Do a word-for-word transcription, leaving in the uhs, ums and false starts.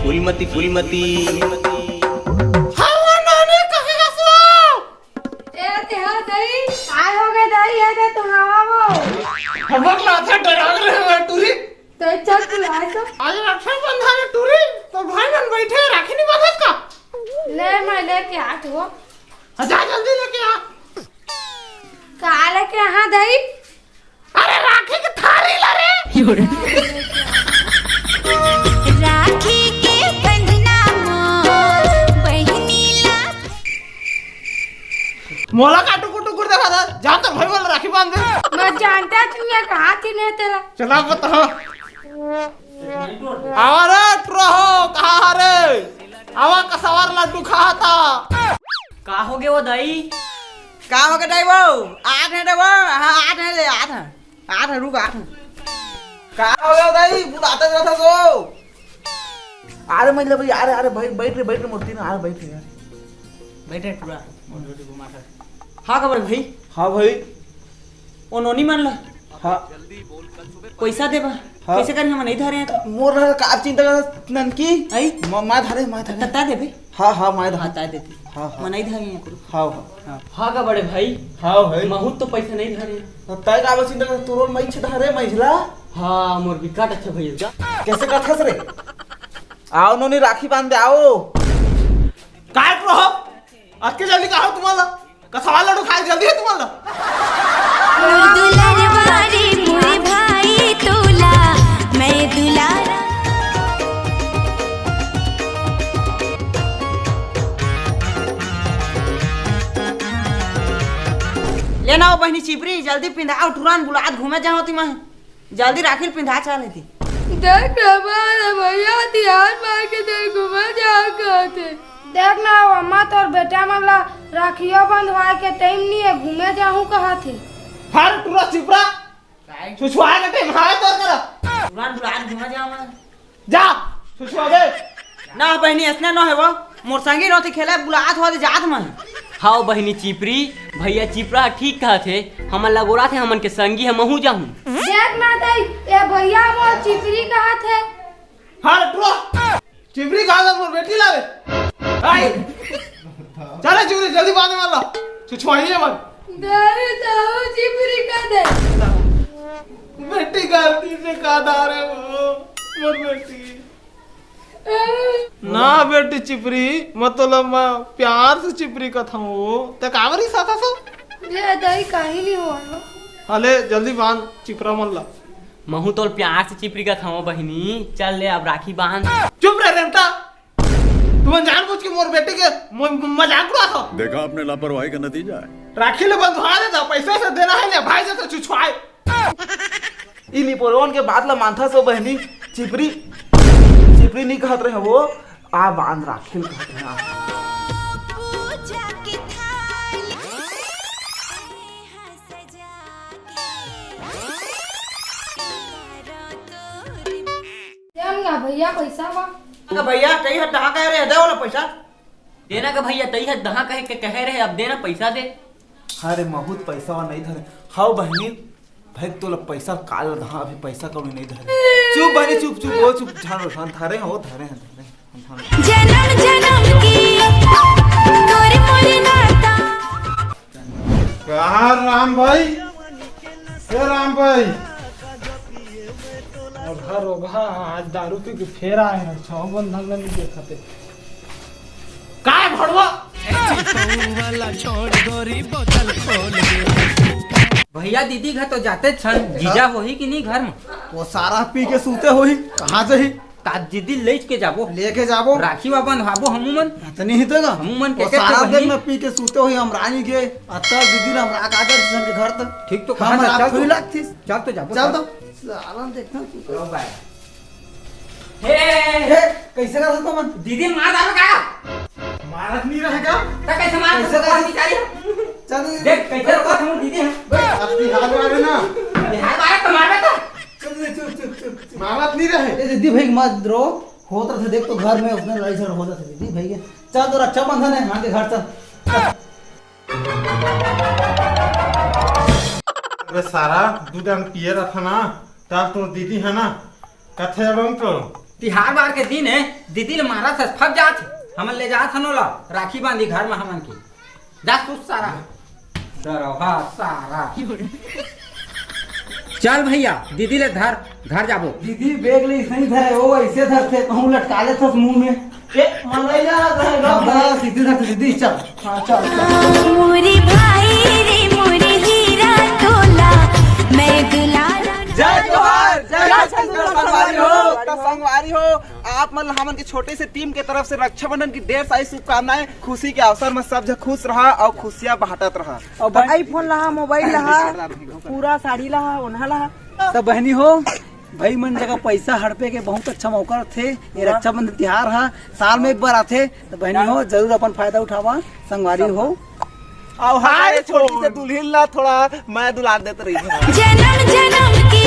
फूलमती, फूलमती। ए, ते हा दई, काय हो गए दई, ये दे तू हवा वो। हमर माथा डरा रहे हैं टूरी। तो चल तू आए तो। आज रक्षाबंधन है टूरी, तो भाई मन बैठे राखी नहीं बांधत का? ले मैं लेके आत हो। हाँ, जा जल्दी लेके आ। का लेके, हाँ दई? अरे राखी के थारी ला रे। राखी के बंधना मोर बहिनी ला। मोला का टुकुर टुकुर देखा था, जा तो भाई वाला राखी बांध दे। मैं जानता तू ये कहाँ थी नहीं तेरा। चला बता। आवा रे टुरा हो, कहाँ रे? आवा कसवार लड्डू खा था। का हो गए वो दई? का हो गए दई वो? आठ है दई वो? हाँ, आठ है ले, आठ है। आठ है, रुक, आठ है। का हो गए दई? बुलाते जाता तो। अरे मतलब भाई, अरे, अरे भाई, बैठ रे, बैठ रे, मूर्ति ना, अरे बैठ रे यार। बैठे टुरा, मोर बेटी घुमा कर। हाँ, खबर भाई? हाँ भाई। ओ नोनी मन ला। हाँ। पैसा देबा। हाँ। कैसे करी हम नहीं धरे हैं तो। मोर ला का चिंता कर ननकी। आई? म-, मैं धरे, मैं धरे। तत्ता देबे? हाँ, हाँ, मैं धरे। हाँ, ताय देती। हाँ, हाँ। मैं नहीं धरे हैं कुल। हाँ, हाँ। हाँ। हाँ का बड़े भाई? हाँ भाई। महूत तो पैसा नहीं धरे। तो तय का बस चिंता कर, तोर मैं इच्छा धरे, मैं झला। हाँ, मोर बिकट अच्छा भैया का। कैसे कथस रे? आओ नोनी राखी बांध दे, आओ। काय प्रभु? अतके जल्दी का हो तुम्हाला? कसवा लड्डू खाए जल्दी है तुम्हाला? मोर दुलार वाले मोरे भाई तोला, मैं दुलारा। ले ना ओ बहिनी चिपरी, जल्दी पिंधाओ, टुरान बुलात घूमे जाओ ती मैं। जल्दी राखी ल पिंधा चाल हेती। देख ना मार भैया, तिहार मार के दे घूमे जाओ कहते। देख ना, अम्मा तोर बेटा मन ला राखियो बंधवाए के टाइम नहीं है, घूमे जाहूं कहत हे। हर टुरा चिपरा, छुछुआए के टाइम हाय तोर करा। टुरान बुलात घूमे जाओ मैं। जा, छुछुआ बे। ना बहिनी, असने न हे वो। मोर संगी नोती खेले बुलात हो दे जात मन। हाव बहिनी चिपरी, भैया चिपरा ठीक कहत हे, हमन लगोरात हे, हमन के संगी हे, महू जाहूं। देख ना दई, ए भैया मोर चिपरी कहत हे। हाँ, टुआ, चिपरी कहत हे, मोर बेटी लावे। आई। चले चिपरी, जल्दी बांधे वाला। छुछुआइए मन। दारू ताऊ चिपरी का दे। बेटी गलती से का दारे वो, मोर बेटी। ना बेटी चिपरी, मतलब मैं प्यार से चिपरी कथंव वो। ते काबर ही साथा सो? ले दई, काही नहीं हुआ। हले जल्दी बांध चिपरा मन ला। महू तोल प्यार से चिपरी कथंव बहिनी। चल ले अब राखी बांध। चुप रे रेंटा। तुमन जानबूझ के मोर बेटी के म-, म-, मजाक उड़ात हो। देखा आपने लापरवाही का नतीजा है। राखी ले बंधवा देता, पैसा से देना है ना भाई जैसे छुछुआए। ई निपोरवन के बात ला मानथा सो बहिनी, चिपरी, चिपरी नी कहत रहे वो, आ बांध राखेल कहत रहे, आ। पूजा के थाली सजा के देम ना भैया पैसा बा। का भैया, तई ह तहाँ कहे रहे, दे वाला पैसा। देना का भैया, तई ह तहाँ कहे के कहे रहे, अब देना पैसा दे। अरे महूत पैसा वा नहीं धरे। हाव बहिनी, भाई तोला पैसा काल दहा, अभी पैसा कौड़ी नहीं धरे। चुप बहिनी, चुप, चुप, वो चुप, झाड़ो, झाड़ो, धरे हैं, वो धरे हैं, धरे हैं, धरे हैं। जन्म जन्म की तोर मोर नाता। कहाँ राम भाई? ए राम भाई। ओघा रोघा आज दारू पी के फेर आए हैं, छह बंधन में नहीं देखते। काय भड़वा? वाला छोड़ गोरी बोतल खोल दे। भैया दीदी घर तो जाते छन, जीजा होही कि नहीं घर में? वो सारा पी के सूते होही, कहाँ जाही? तात दीदी लेच के जाबो। लेके जाबो। राखी वा बंधवाबो हमू मन। इतनी ही तो ना। हमू मन के वो के सारा तो दिन बहिनी। में पी के सूते होही, हम रानी के। अत्ता दीदी ने हमरा का दे सन के घर तक। ठीक तो हम कहा था, रात चल थोड़ी तो। लागतीस। चल तो जाबो, चल चल। तो। साला देखना। लो भाई। हे, हे, कैसे कर सकता मन? दीदी मार डालो का? मारत नहीं रहेगा। तो कैसे मार कैसे सकता कर? बिचारी? चल, देख, कैसे रोकत हूँ दीदी हम। बे, अब बिहार वाले ना। बिहार वाले तो मार देता। चल, चल, चुप, चुप, चुप, चुप। मारत नहीं रहे। ए, दीदी भाई मत रो। होत रहे, देख तो घर में उसने लड़ाई झगड़ा हो जाता दीदी भाई के। चल, तो रक्षाबंधन है, मान के घर चल। अबे सारा, दू डंग पिए रहा ना, तब तो दीदी है ना, कथे अब हम तो तिहार बार के दिन हे, दीदी ले मारा सस फप जात हे। हमन ले जात हन ओला राखी बांधी घर म हमन के। जा सुस सारा। डरवा सारा। चल भैया, दीदी ले धर, घर जाबो। दीदी bag ले इसने धरे, वो ऐसे धरथे, कहूँ लटका लेथस मुंह में। ए, मंगई ला धर, हाँ, बस, दीदी धरथे, दीदी, चल। हाँ, चल, चल। मोरी भाई रे, मोरी हीरा तोला, मैं दुलारा। जय जोहार, जय छत्तीसगढ़ संगवारी हो। त संगवारी हो, आप मन ला हमन के छोटे से team के तरफ से रक्षाबंधन की ढेर सारी शुभकामनाएं। खुशी के अवसर में सब झन खुश रहा और खुशियां बांटत रहा। और भाई iPhone लहा, mobile लहा, पूरा साड़ी लहा, ओन्हा लहा। त बहनी हो, भाई मन जगह पैसा हड़पे के बहुत अच्छा मौका रथे। ये रक्षाबंधन तिहार हा, साल में एक बार आथे। त बहनी हो, जरूर अपन फायदा उठावा, संगवारी हो। और हमारे छोटी से दुल्हन ला थोड़ा मैं दुलार देत रही हूँ। जन्म जन्म की